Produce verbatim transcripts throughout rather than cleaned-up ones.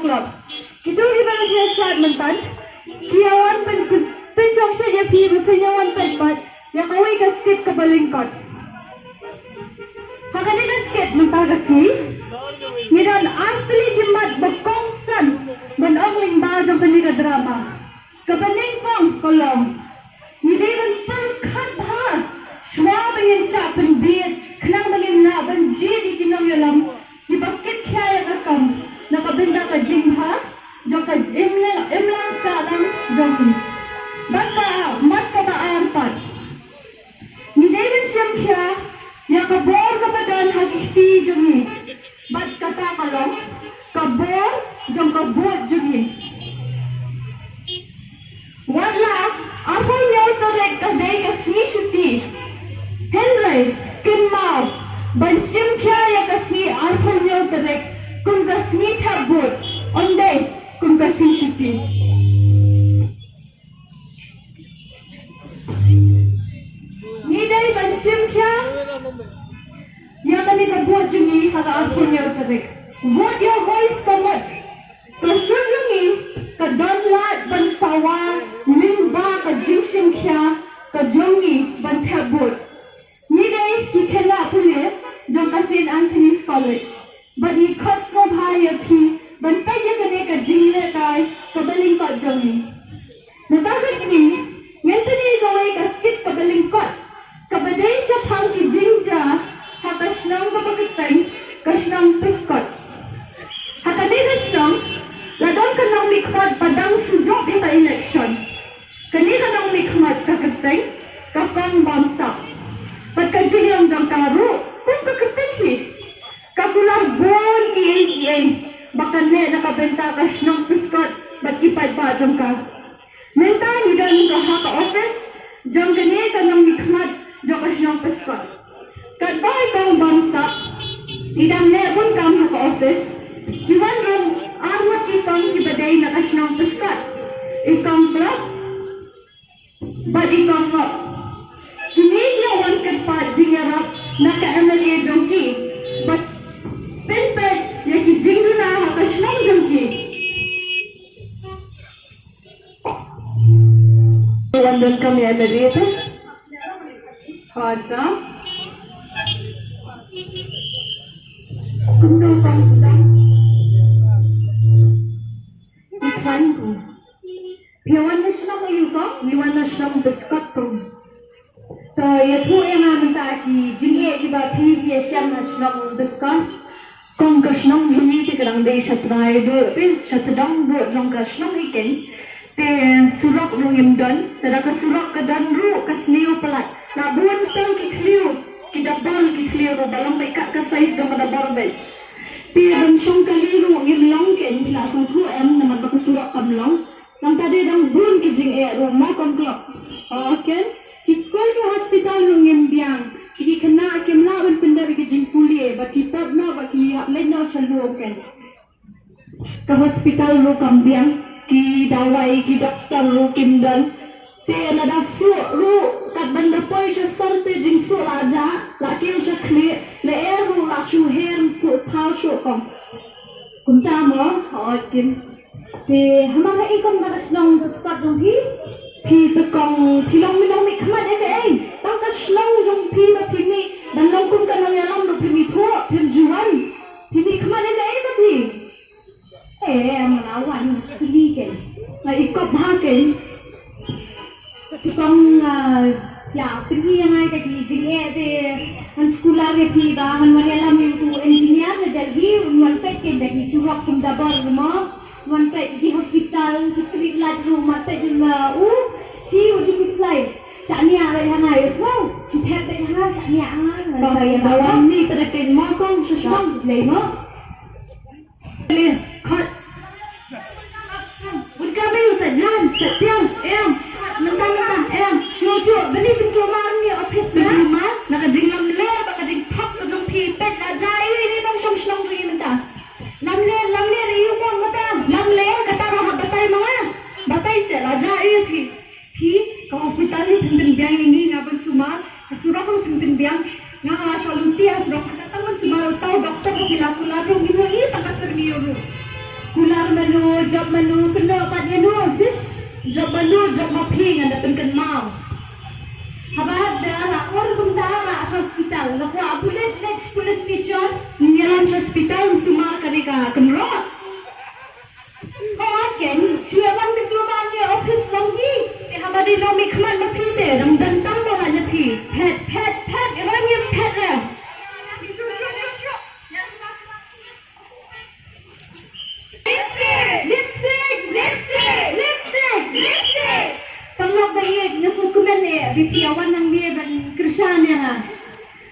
Club. Kito kiba la ïa shad mynta ki ïa wan pyn-, pynshong shad ïa phi ba phin ïa wan peit pat ïa kawei ka skit kaba lyngkot. Ha kane ka skit mynta ka sngi ngi don artylli ki mat ba kongsan ban ong lyngba jong kane ka drama. Kaba nyngkong ka long ngi dei ban pyrkhat bha shuwa ba ngin shah pynbieit khnang ba ngin lah ban jied ïa ki nongïalam kiba kit khia ïa ka kam na ka bynta ka jingbha jong ka imlang, imlang sahlang jong ki. Bad ka mat kaba ar pat, ngi dei ban shim khia ïa ka bor kaba don ha ki kti jong ngi. Bad kata ka long ka bor jong ka vote jong ngi. Wat la arphew hynñiew tarik ka dei ka sngi shuti, hynrei kynmaw ban shim khia ïa ka sngi arphew hynñiew tarik kum ka sngi thep vote, ym dei kum ka sngi shuti. Ngi dei ban shim khia ïa kane ka vote jong ngi ha ka arphew hynñiew tarik. Vote your voice ka mut ka sur jong ngi ka don lad ban sawa lyngba ka jingshim khia ka jong ngi ban thep vote. Ngi dei ki khynnah pule jong ka Saint Anthony's College bad ngi khot sngewbha ïa phi ban peit ïa kane ka jinglehkai kaba lyngkot jong ngi. Mynta ka sngi ngin pyni kawei ka skit kaba lyngkot kaba dei shaphang ki jingjia ha ka shnong kaba kyrteng ka shnong Pskot. Ha kane ka shnong la don ka nongmihkhmat ba dang shu dep ïa ka election. Kane ka nongmihkhmat ka kyrteng ka Kong Bamsap. Bad ka jinglong jong ka ruh kum ka kyrteng hi. Ka kular bun kiei kiei ba kan leh na ka bynta ka shnong Pskot bad ki paidbah jong ka. Mynta ngi don ka ha ka office jong kane ka nongmihkhmat jong ka shnong Pskot. Katba i Kong Bamsap i dang leh bun kam ha ka office, ki wan ruh ar ngut ki kong kiba dei na ka shnong Pskot, i Kong Klop bad i Kong Ngop. Kine ki ïa wan kyrpad jingïarap na ka M L A jong ki bad pynpeit ïa ki jingduna ha ka shnong jong ki. Wan donkam ïa M L A te. Hata. Kumno kong kudang. Iklan ku. Phi wan na shnong aïu kong? Ngi wan na shnong Pskot kong. To ïathuh ïa nga mynta ki jingeh kiba phi ïa shem na shnong Pskot. Kong ka shnong jong ngi te ka dang dei sha trai duh te sha tdong duh jong ka shnong hi keiñ. Te surok ruh ngim don, te da ka surok ka don ruh ka sniew palat. La bun sdang ki thliew, ki dabor ki thliew ruh ba long beit kat ka size jong ka dabor beit. Te ban shong kali ruh ngim long keiñ, phi la sngewthuh em, namar ba ka surok kam long. Nangta dei dang bun ki jingeh ruh mo kong Klop. Okay. Ki skul ki hospital ruh ngim biang. Ki khynnah kim lah ban pyndep ïa ki jingpule bad ki pop noh bad ki hap leit noh sha lum keiñ. Ka hospital ruh kam biang, ki dawai ki doktor ruh kim don. Te lada suk ruh kat ban da poi sha sor te jingsuh la jah, la kiew sha khlieh, lyer ruh la shu her suk thaw suk kong. Kumta mo, hooid kin. Te hamar ha i kong na ka shnong Pskot jong phi? Phi te kong, phi long mi nongmihkhmat ïa kaei? Tang ka shnong jong phi ba phi mih ban long kum ka nongïalam ruh phim ithuh, phim ju wan. Phi mihkhmat ïa kaei ba phi? Eh, nga la wan skuli keiñ. Nga i kop ha keiñ. Te kong, ah, ïa pyni ïa nga ïa ka ki jingeh te ngan skullar ïa phi ba ngan wan ïalam ïa utu engineer na Delhi, un wan peit keiñ da ki surok kum dabor mo, un wan peit ki hospital, ki street light ruh, un wan peit ïa u, phi u ju khuslai. Shaniah beit ha nga ïa u, shu thep beit ha nga, shaniah ha nga. Ba wan ni te da keiñ mo kong, shu shu. Lei mo. Khot. Bad ka mei u sa jan, sa tiang, em. Mynta, mynta, em. Shu, shu, bani pynkulmar ni office na. Pynkulmar, na ka jinglamler, ba ka jingthok ka jong phi, peit la jai, ni nongshong shnong phi mynta. Lamler, lamler, ïa u mon mynta. Lamler, kata ruh hap batai ma nga. Batai se, la jai phi. Phi, ka hospital ruh phin pynbiang ïa ngi, nga ban sumar, ka surok ruh phin pynbiang, nga nga la shah lynti ha surok, ka tang ban sumar, uta u doktor ruh phi la kular ruh, ngi ïohi tang ka syrngiew ruh. Kular mano, jop mano, kynnoh pat ïa no, dish, jop mano, jop ma phi ngan da pynkynmaw. Haba hap da la or kumta la hospital, la kwah bullet next police station, ngi ïalam hospital, sumar kane ka kynroh. Ko ken, shu ïa wan pynkloi ban ïa office long hi. Te haba dei no mi khmat ma phi te, dang dang tam no la ïa phi. Phet, phet, phet, ïa wan ïa phet re. Lipstick, lipstick, lipstick, lipstick, lipstick. Pang nok ba ïa, nga sngewkmen eh, ba phi ïa wan nang mih ban kyrshan ïa nga.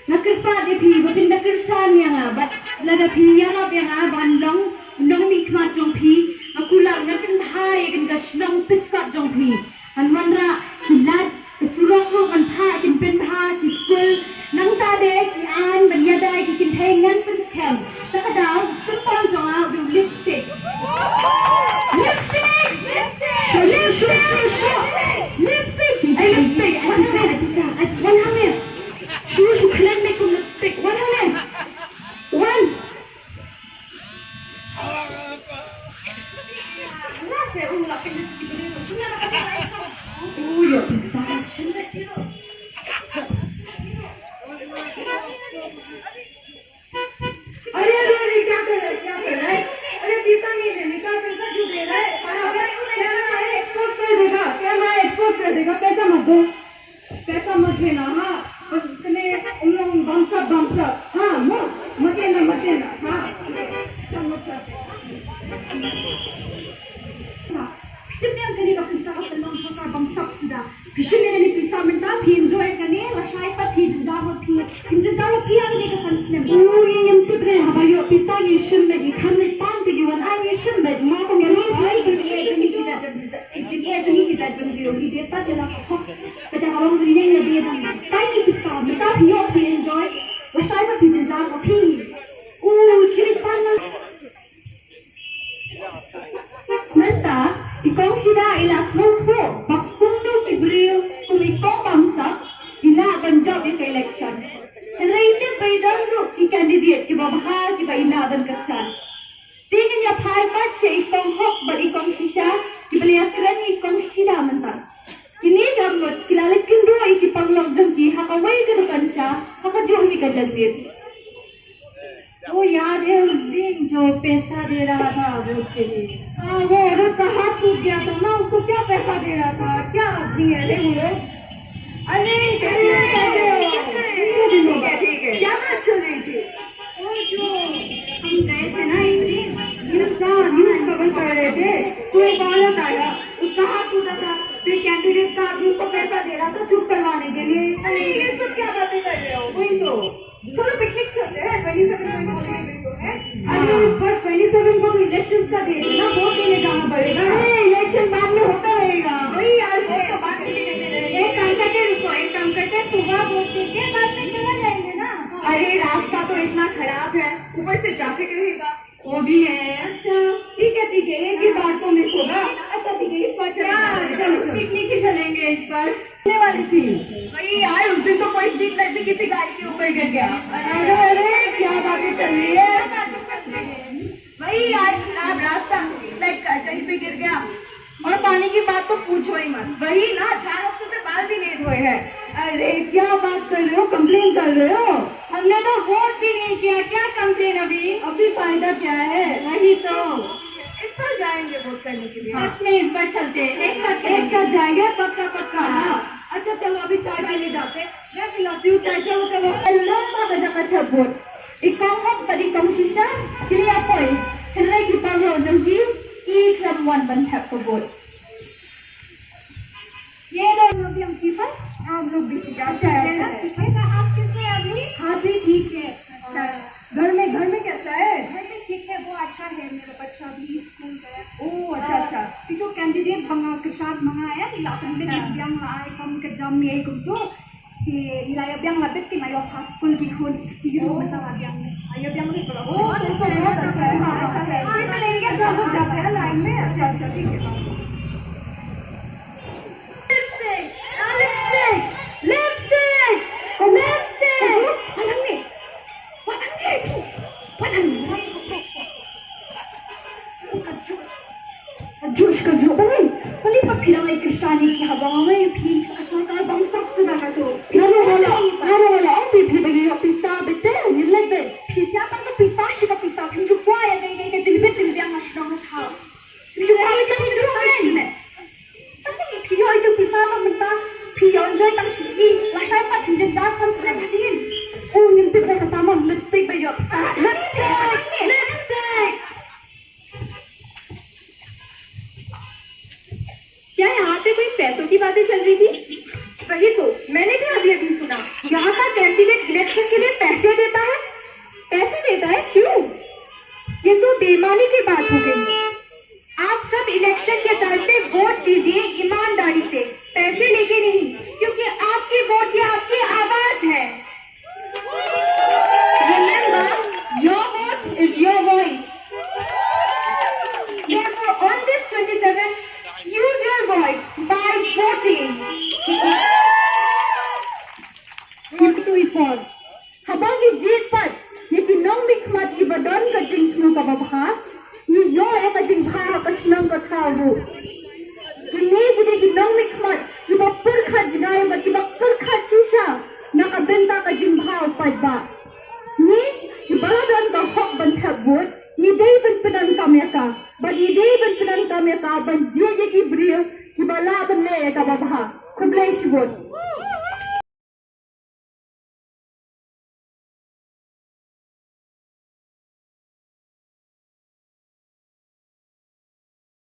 Nga kyrpad ïa phi ba phin da kyrshan ïa nga bad lada phi ïarap ïa nga ban long nongmihkhmat jong phi, nga kular ngan pynbha ïa kane ka shnong Pyrshah jong phi. Ngan wanrah ki lait, ki surok ruh ngan phah, kin pynbha ki skul. Nangta de ki aiñ ban ïada ïa ki kynthei ngan pynskhem. Te ka daw, symbol jong nga u dei u lipstick. Lipstick! Lipstick! Shuh, shuh, shuh, shuh, shuh. Lipstick! Ai, lipstick! Ai, pisa, ai, pisa, ai, wan hangne. Shu, shu khlem me kum lipstick. Wan hangne. Wan. Ooh, yo pisa. अरे, अरे, अरे, क्या कर रहा है, क्या कर रहा है? अरे, पैसा नहीं देने का, पैसा क्यों दे रहा है? अरे, कैमरा है, एक्सपोज कर देगा, कैमरा एक्सपोज कर देगा, पैसा मत दो, पैसा मत देना, हाँ? बस इतने उन लोग बमसक, बमसक, हाँ, मत, मत देना, मत देना, हाँ, चलो, चलो। Phi tip ne em kane ka pisa ka pynlong ha ka bamsap suda. Phi shim ïa kane pisa mynta, phi enjoy ïa kane, lashai pat phi jynjar, phi jynjar, phi ïa kane ka san snem. U, ngi ngim tip ne, haba ïoh pisa ngi shim ne, ngi kham ne pan te ngi wan ai ngi shim ne, ma ko ngi ri phi. Jingeh jong ngi ki jait bynriew, ngi dei pat ïa la ka hok. Ka jaka long ri ne ngi dei ban tai ngi pisa, mynta phi ïoh phi enjoy, lashai pat phi jynjar, phi. U, ki ri pan ne. Mynta i kong Shida i la sngewthuh ba kumno ki briew kum i kong Bamsap i lah ban jop ïa ka election. Hynrei i tip ba i don ruh ki candidate kiba bha kiba i lah ban kyrshan. Te ngin ïa phai pat sha i kong Hok bad i kong Shisha kiba la ïakren ïa i kong Shida mynta. Kine ki arngut ki la leit kynduh ïa ki paralok jong ki ha kawei ka dukan sha ha kajuh hi ka janmiet. वो याद है उस दिन जो पैसा दे रहा था वोट के लिए। हाँ, वो औरत का हाथ टूट गया था ना, उसको क्या पैसा दे रहा था, क्या आदमी है रे वो लोग? अरे, कैसे कर रहे हो? ठीक है, ठीक है। क्या बात चल रही थी? वो जो हम गए थे ना एक दिन। न्यूज़ का, न्यूज़ कवर कर रहे थे, तो एक औरत आया, उसका हाथ टूटा था, फिर कैंडिडेट का आदमी उसको पैसा दे रहा था चुप करवाने के लिए। अरे, ये सब क्या बातें कर रहे हो? वही तो। चलो पिकनिक चलते हैं, ट्वेंटी सेवन को भी हॉलीडे तो है। अरे, पर ट्वेंटी सेवन को तो इलेक्शंस का दिन है ना, वोट देने जाना पड़ेगा। अरे, इलेक्शन बाद में होता रहेगा। वही यार, वोट तो बाद में देंगे। एक काम करते हैं, रुको, एक काम करते हैं, सुबह वोट देके बाद में चला जाएंगे ना। अरे, रास्ता तो इतना खराब है, ऊपर से ट्रैफिक रहेगा। वो भी है। अच्छा, ठीक है, ठीक है, एक ही बार तो मिस होगा। अच्छा, ठीक है, इस बार चलो, क्या? चलो, चलो। पिकनिक ही चलेंगे इस बार। चलने वाली थी। वही यार, उस दिन तो कोई स्ट्रीट लाइट भी किसी गाड़ी के ऊपर गिर गया। अरे, अरे, क्या बातें चल रही है? वही यार, खराब रास्ता, स्ट्रीट लाइट का कहीं पे गिर गया। और पानी की बात तो पूछो ही मत। वही ना, चार हफ्तों से बाल भी नहीं धोए हैं। अरे, क्या बात कर रहे हो, कंप्लेन कर रहे हो? हमने तो वोट भी नहीं किया, क्या कंप्लेन अभी? अभी फायदा क्या है? वही तो। इस बार जाएंगे वोट करने के लिए। सच में इस बार चलते हैं, एक साथ एक चलेंगे। साथ जाएंगे, पक्का, पक्का, हाँ। हाँ। अच्छा, चलो, अभी चाय पीने जाते हैं, मैं पिलाती हूँ चाय, चलो, चलो। Lem ha ka jaka thep vote. I kong Hok bad i kong Shisha ki la ïa poi, hynrei ki paralok jong ki ki khlem wan ban thep ka vote. ये लो, हम लोग भी हम की पर, हाँ, हम लोग भी ठीक है। अच्छा है, अच्छा है। ठीक है, तो आप कैसे हैं अभी? हाँ, भी ठीक है। अच्छा। घर में, घर में कैसा है? घर में ठीक है, वो अच्छा है, मेरा बच्चा भी स्कूल गया। ओह, अच्छा, हाँ, अच्छा। Itu candidate ba nga kyrshan ma nga, eh, i la pynbit, ïa biang la ai kam ka jam ïa i kumto. Te i la ïa biang la bit, ki la ïoh pass skul ki khun ki kti ruh mynta la biang. Ïa biang ruh. ओह, तो अच्छा है, अच्छा है। हाँ, हाँ, हाँ। फिर मिलेंगे जब हम जाते हैं लाइन में। अच्छा, अच्छा, ठीक है। Lipstick! Lipstick! Lipstick! Lipstick! Wat hangne! Wat hangne! Wat hangne! Phi dang leh Khristan ïa ki haba nga ong ïa phi ka sorkar bang sap suda kato. Nga ruh nga la, nga ruh nga la ong ïa phi ba ngi ïoh pisa beit te, ngi leh beit. Phi sngewthuh tang ka pisa shi ka pisa, phim ju kwah ïa kaei kaei ka jingbit jingbiang ha shnong ha thaw. Phim ju kwah ïa ka jingbit jingbiang shi ne. Tang phi ïoh ïa ka pisa tang mynta phi ïoh enjoy tang shi sngi, lashai pat phin jynjar san snem hadien. Oh, ngim tip ba kata ma lipstick ba ïoh pisa. Lipstick, lipstick. क्या यहाँ पे कोई पैसों की बातें चल रही थी? वही तो, मैंने भी अभी अभी सुना, यहाँ का कैंडिडेट इलेक्शन के लिए पैसे देता है। पैसे देता है? क्यों? ये तो बेईमानी की बात हो गई। आप सब इलेक्शन के टाइम पे वोट दीजिए ईमानदारी से, पैसे लेके नहीं, क्योंकि आपकी वोट ये आपकी आवाज है। Remember, your vote is your voice. Therefore, on this twenty-seventh, use your voice by voting. Vote to reform. Haba ngi jied pat ïa ki nongmihkhmat kiba don ka jingsngew kaba bha, ngi ïoh ïa ka jingbha ha ka shnong ka thaw ruh. Kine ki dei ki nongmihkhmat kiba pyrkhat jngai bad kiba pyrkhat shisha na ka bynta ka jingbha u paidbah. Ngi kiba la don ka hok ban thep vote, ngi dei ban pyndonkam ïa ka. Bad ngi dei ban pyndonkam ïa ka ban jied ïa ki briew kiba lah ban leh ïa kaba bha. Khublei shibun.